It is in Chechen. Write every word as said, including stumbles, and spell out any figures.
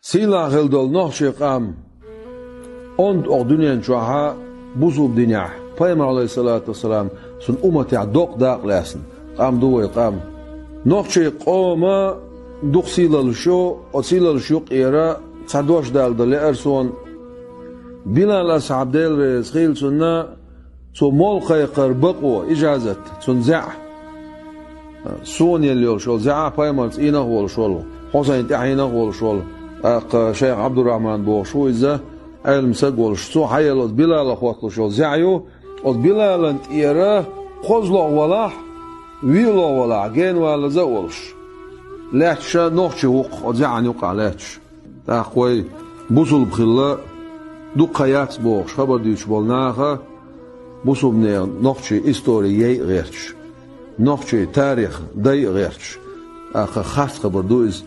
Сийлахь хила долу нохчийн къам, онда оха дуьнен чохьа бусулба динехь, пайхамар, Ӏалайхиссалату вассалам, цуьнан умматехь докъа дакъа лаьцна къам ду вай къам. Нохчийн къоман дукха сийлаллаш ю, оцу сийлаллаш юкъера цхьа дош дала дан лаьара суна. Билал асхьаб, Дела реза хила цунна, цо молла кхайкхар бакъо, ижазат, цуьнан зӀе. Суна елла йолуш йолу зӀе, пайхамарца ийна а волуш волу, Хьусайн тӀаьхьа ийна а волуш волу, тӀаккха шайх Ӏабдуррахьман бохуш ву иза, Ӏелам саг волуш. Цо хьаелла оцу Билалах хӀотталуш йолу зӀе ю, оцу Билалан тӀера кхозлагӀа валахь, виълагӀа валахь, генавалаза а волуш. Лаьтташ нохчи ву-кх оцу зӀеан юкъахь лаьтташ. ТӀаккха вай бусулба хилла дукха яц бохуш хабар дуьйцуш болу наха, бусулбанийн нохчийн истори яйа гӀерташ, нохчийн тарих дайа гӀерташ, тӀаккха харц хабар ду иза.